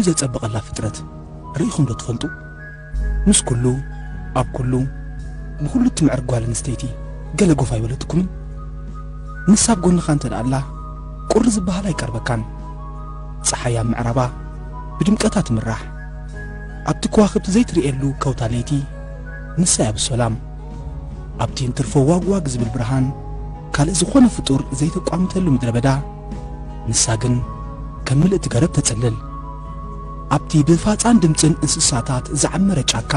ዘጸብቐላ ፍጥረት ርኢኹም ዶ ትፈልጡ? ምስ ኩሉ፣ ኣብ ኩሉ፣ ብኹሉ እትምዕርግ ጓል ኣንስተይቲ ገለ ጎፍ ኣይበለትኩምን? ንሳ ኣብ ጎንኻ እንተ ደኣ ኣላ፣ ቁሪ ዝበሃል ኣይቀርበካን። ጸሓይ ኣብ ምዕራባ ብድምቀታ ትምራሕ። ኣብቲ ከዋኽብቲ ዘይትርእየሉ ከውታ ለይቲ፣ ንሳ እያ ብሰላም። ኣብቲ እንትርፎ ዋግ ዋግ ዝብል ብርሃን፣ ካልእ ዝኾነ ፍጡር ዘይተቋምተሉ ምድረ በዳ፣ ንሳ ግን ከም ምልእቲ ገረብ ተጽልል። ኣብቲ ብፋጻን ድምጽን እንስሳታት ዝዓመረ ጫካ፣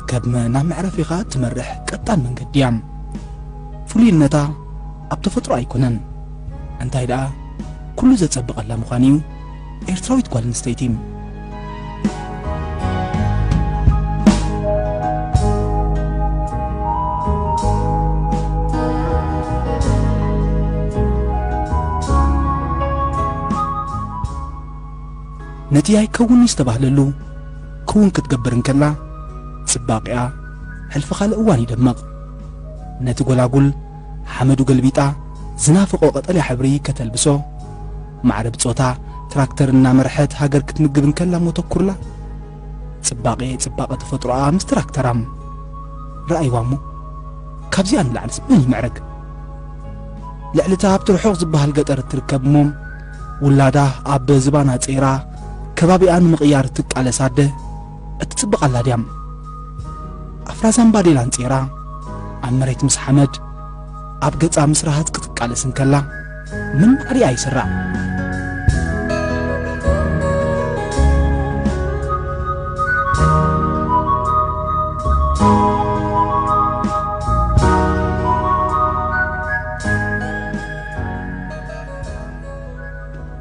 ከብመ ናብ መዕረፊኻ እትመርሕ ቀጣን መንገዲ እያ። ፍሉይነታ ኣብ ተፈጥሮ ኣይኮነን። እንታይ ደኣ፣ ኩሉ ዘጸብቐላ ምዃን እዩ። ኤርትራዊት ጓል ኣንስተይቲ። ነቲ ኣይከውን ዝተባህለሉ ክውን ክትገብር እንከላ፣ ጽባቕያ ሕልፊ ካልእ እዋን ይደምቕ። ነቲ ጎላጉል ሓመዱ ገልቢጣ ዝናፍቖ ቀጠልያ ሕብሪ ከተልብሶ፣ ማዕረ ብጾታ ትራክተር እናመርሐት ሃገር ክትምግብ እንከላ እሞ ተኩርላ። ጽባቐ ጽባቐ ተፈጥሮኣ ምስ ትራክተራ። ረኣይዋ እሞ፣ ካብዚኣ ንላዕልስ መን ይምዕረግ? ልዕሊ እታ ኣብቲ ርሑቕ ዝበሃል ገጠር እትርከብ እሞ፣ ውላዳ ኣብ ዝባና ጸይራ፣ ከባቢኣ ንምቕያር እትቃለስ ኣደ፣ እትጽብቕ ኣላ ድያ? ኣፍራዛን ባዴላን ጸይራ፣ ኣብ መሬት ምስ ሓመድ፣ ኣብ ገጻ ምስ ረሃጽ ክትቃለስ እንከላ፣ ምን ማዕሪኣ ይስራዕ?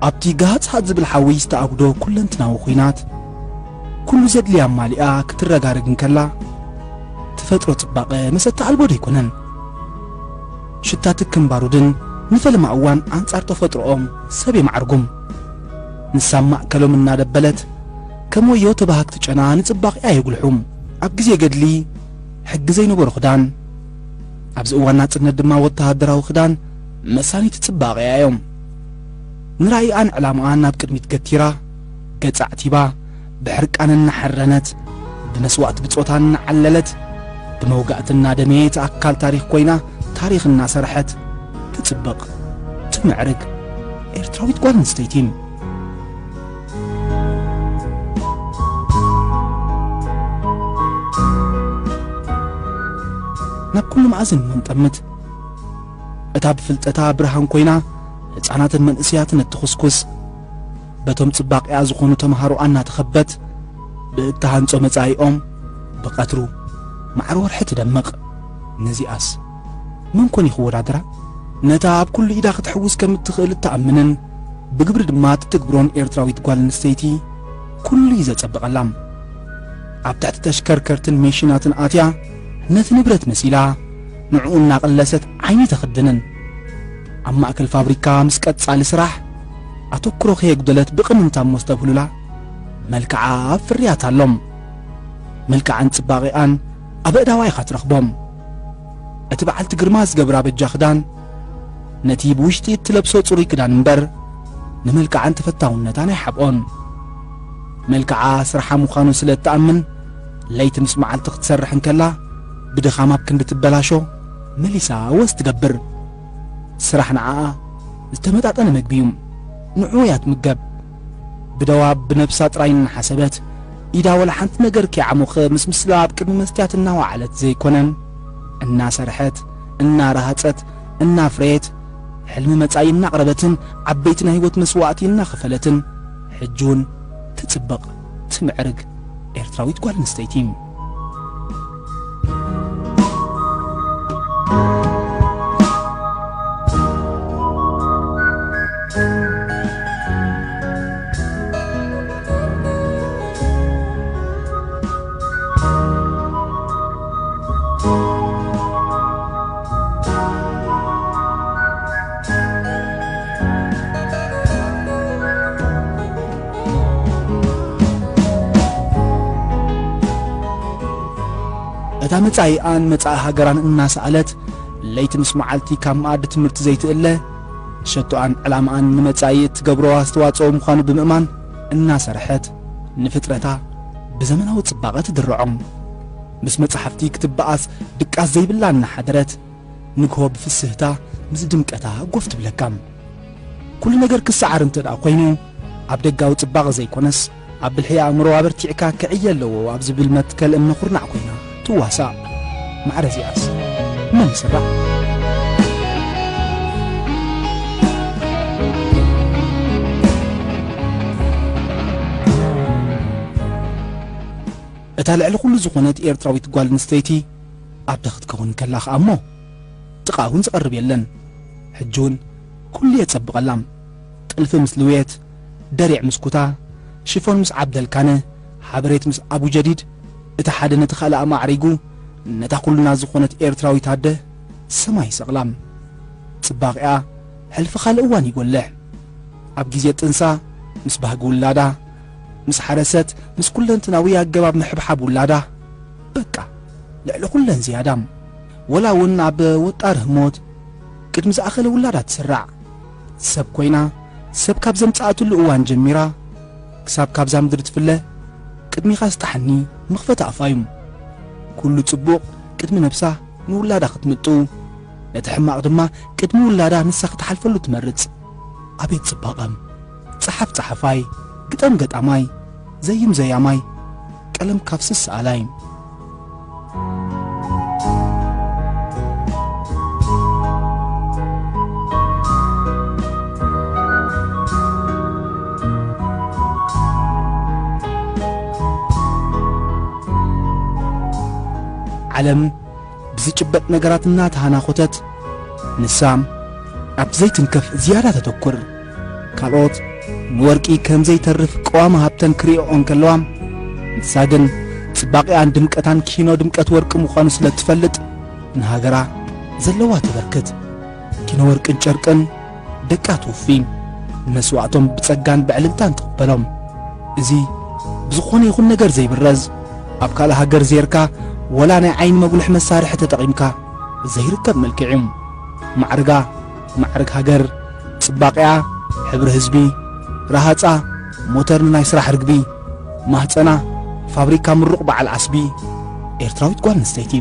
ኣብቲ ጋሃጽ ሃጽ ዝብል ሓዊ ዝተኣጉዶ ኩለንትናዊ ኲናት፣ ኩሉ ዘድልያ ኣማሊኣ ክትረጋረግ እንከላ፣ ተፈጥሮ ጽባቐ መሰታ ኣልቦ ዶ ኣይኮነን? ሽታ ትክን ባሩድን ንፈለማ እዋን ኣንጻር ተፈጥሮኦም ሰብ የማዕርጉም። ንሳ ማእከሎም እናደበለት፣ ከም ወዮ ተባሃግቲ ጨና ንጽባቐኣ የጉልሑ። ኣብ ግዜ ገድሊ፣ ሕጊ ዘይነበሮ ክዳን፣ ኣብዚ እዋን ናጽነት ድማ ወተሃደራዊ ክዳን መሳኒት ጽባቐያ እዮም። ንራእይኣን ዕላማኣን ናብ ቅድሚት ገቲራ፣ ገጻ ኣዕቲባ፣ ብሕርቃን እናሐረነት፣ ብመስዋእቲ ብጾታ እናዓለለት፣ ብመውጋእቲ እናደመየት ኣካል ታሪኽ ኮይና፣ ታሪኽ እናሰርሐት ትጽብቕ፣ ትምዕርግ ኤርትራዊት ጓል ኣንስተይቲ። ናብ ኩሉ መኣዝን እሞ ንጠምት። እታ ብፍልጠታ ብርሃን ኮይና ህጻናትን መንእሰያትን እትኹስኩስ፣ በቶም ጽባቕያ ዝኾኑ ተምሃሮኣ እናተኸበት፣ ብእትሃንጾ መጻኢኦም ብቐትሩ ማዕረ ወርሒ ትደምቕ። ነዚኣስ መን ኮን እዩ ክወዳደራ? ነታ ኣብ ኩሉ ኢዳ ክትሕውስ ከም እትኽእል እትኣምንን ብግብሪ ድማ ትትግብሮን ኤርትራዊት ጓል ኣንስተይቲ ኩሉ እዩ ዘጸብቐላ። ኣብ ትሕቲ ተሽከርከርትን ሜሽናትን ኣትያ ነቲ ንብረት መሲላ ንዕኡ እናቐለሰት ዓይኒ ተኽድንን። ኣብ ማእከል ፋብሪካ ምስ ቀጻሊ ስራሕ ኣተኩሮ ከየጉደለት ብቕንንታ እሞ ዝተብህሉላ መልክዓ ኣብ ፍርያት ኣሎም። መልክዓን ጽባቐኣን ኣብ ኣእዳዋ ኢኻ ትረኽቦም። እቲ በዓልቲ ግርማ ዝገብራ በጃ ክዳን፣ ነቲ ብውሽጢ እትለብሶ ጽሩይ ክዳን እምበር፣ ንመልክዓን ተፈታውነታን ኣይሓብኦን። መልክዓ ስርሓ ምዃኑ ስለ እትኣምን፣ ለይቲ ምስ መዓልቲ ክትሰርሕ እንከላ፣ ብድኻም ኣብ ክንዲ ትበላሾ፣ መሊሳ ወስ ትገብር። ስራሕ ንዓኣ ዝተመጣጠነ መግቢ እዩ። ንዕኡ እያ ትምገብ። ብደዋብ ብነብሳ ጥራይ እናሓሰበት፣ ኢዳ ወላ ሓንቲ ነገር ከይዓሞኸ ምስ ምስላ ኣብ ቅድሚ መስትያት እናወዓለት ዘይኮነን፣ እናሰርሐት፣ እናረሃጸት፣ እናፍረየት፣ ሕልሚ መጻኢ እናቕረበትን ዓበይቲ ናይ ህይወት መስዋእቲ እናኸፈለትን፣ ሕጂ እውን ትጽብቕ፣ ትምዕርግ ኤርትራዊት ጓል ኣንስተይቲ። እታ መጻኢኣን መጻኢ ሃገራን እናሰኣለት፣ ለይቲ ምስ መዓልቲ ካብ መኣዲ ትምህርቲ ዘይትእለ፣ ሸቶኣን ዕላማኣን ንመጻኢ እትገብሮ ኣስተዋጽኦ ምዃኑ ብምእማን፣ እናሰርሐት ንፍጥረታ ብዘመናዊ ጽባቐ ትድርዖም። ምስ መጻሕፍቲ ክትበኣስ ድቃስ ዘይብላ እናሓደረት ንግሆ ብፍስህታ ምስ ድምቀታ ጎፍ ትብለካ። ኩሉ ነገር ክሰዓር እንተ ደኣ ኮይኑ ኣብ ደጋዊ ጽባቐ ዘይኮነስ ኣብ ብልሒ ኣእምሮ ኣበርቲዕካ ክዕየ ኣለዎ ኣብ ዝብል መትከል እምነ ኩርናዕ ኮይና ትዋሳእ። ማዕረ እዚኣስ መን ይስራዕ? እታ ልዕሊ ኩሉ ዝኾነት ኤርትራዊት ጓል ኣንስተይቲ ኣብዳ ክትከውን ከላ ኸኣ እሞ ጥቓ እውን ዝቐርብ የለን። ሕጂ እውን ኩሉ የጸብቐላ። ጥልፊ ምስ ልውየት፣ ደሪዕ ምስ ኩታ፣ ሽፎን ምስ ዓብደልካነ፣ ሓበሬት ምስ ኣቡ ጀዲድ፣ እቲ ሓደ ነቲ ካልእ ኣማዕሪጉ፣ ነታ ኩልና ዝኾነት ኤርትራዊት ኣደ ሰማይ ይሰቕላ። ጽባቕኣ ሕልፊ ካልእ እዋን ይጎልሕ። ኣብ ግዜ ጥንሳ ምስ ባህጊ ውላዳ፣ ምስ ሓረሰት፣ ምስ ኩለንትናዊ ኣገባብ ምሕብሓብ ውላዳ፣ በቃ ልዕሊ ኩለን ዝያዳ። ወላ እውን ኣብ ወጣር ህሞት ቅድሚ ዝኣኸለ ውላዳ ትስራዕ። ሰብ ኮይና፣ ሰብ ካብ ዘምጽኣትሉ እዋን ጀሚራ፣ ክሳብ ካብዛ ምድሪ ትፍለ፣ ቅድሚኻ ስጣሓኒ መኽፈቲ ኣፋ እዩ። ኩሉ ጽቡቕ ቅድሚ ነብሳ ንውላዳ ክትምጡ፣ ነቲ ሕማቕ ድማ ቅድሚ ውላዳ ንሳ ክትሓልፈሉ ትመርጽ። ኣቤት ጽባቐ! ጸሓፍ ጸሓፋይ፣ ግጠም ገጣማይ፣ ዘይም ዘያማይ፣ ቀለም ካፍስስ ሰኣላይ። ዓለም ብዝጭበጥ ነገራት እናተሃናኾተት፣ ንሳ ኣብቲ ዘይትንከፍ ዝያዳ ተተኩር። ካልኦት ንወርቂ ከም ዘይተርፍ ቀዋሚ ሃብተን ክርእዮኦ እንከለዋ፣ ንሳ ግን ጽባቐኣን ድምቀታን ኪኖ ድምቀት ወርቂ ምዃኑ ስለ እትፈልጥ፣ ንሃገራ ዘለዋ ተበርክት። ኪኖ ወርቅን ጨርቅን ደቃ ትውፊ፣ ንመስዋእቶም ብጸጋን ብዕልልታን ትቕበሎም። እዚ ብዝኾነ ይኹን ነገር ዘይብረዝ፣ ኣብ ካልእ ሃገር ዜርካ ወላ ናይ ዓይኒ መጉልሒ መሳርሒ ተጠቒምካ ዘይርከብ መልክዕ እዩ። ማዕርጋ፣ ማዕርግ ሃገር፣ ጽባቐኣ፣ ሕብሪ ህዝቢ፣ ረሃጻ፣ ሞተር ንናይ ስራሕ ርግቢ፣ ማህጸና፣ ፋብሪካ ምሩቕ በዓል ዓስቢ፣ ኤርትራዊት ጓል ኣንስተይቲ።